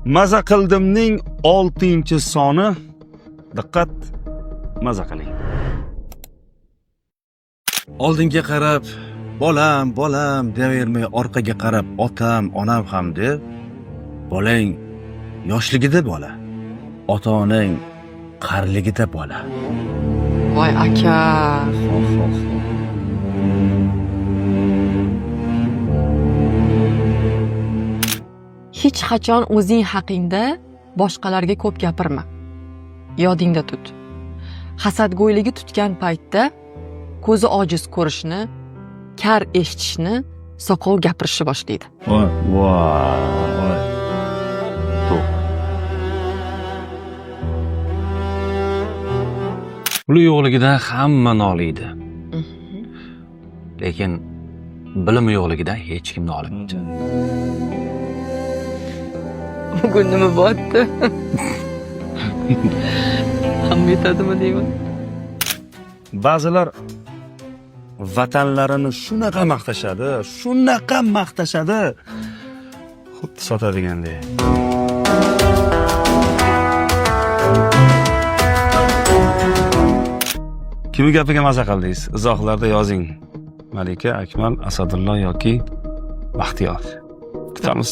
Maza qildimning 6-soni. Diqqat, maza qiling. Oldinga qarab bolam, bolam deyavermay, orqaga qarab otam, onam ham deb, bolang yoshligida bola, ota onang qariligida bola. Voy aka. Hech qachon o'zing haqingda boshqalarga ko'p gapirma. Yodingda tut. Hasadgo'yligi tutgan paytda ko'zi ojiz ko'rishni, kar eshitishni, soqov gapirishni boshlaydi. Voy, voy. To'q. Puli yo'qligidan hamma noliydi. Lekin bilimi yo'qligidan hech kim nolimaydi. Bugun nima bo'lyapti? Hamma yetadimi deyman. Ba'zilar vatanlarini shunaqa maqtashadi, shunaqa maqtashadi, xuddi sotadigandek. Kimni gapiga maza qildingiz? Izohlarda yozing. Malika, Akmal, Asadullo yoki Baxtiyor. Kutamiz.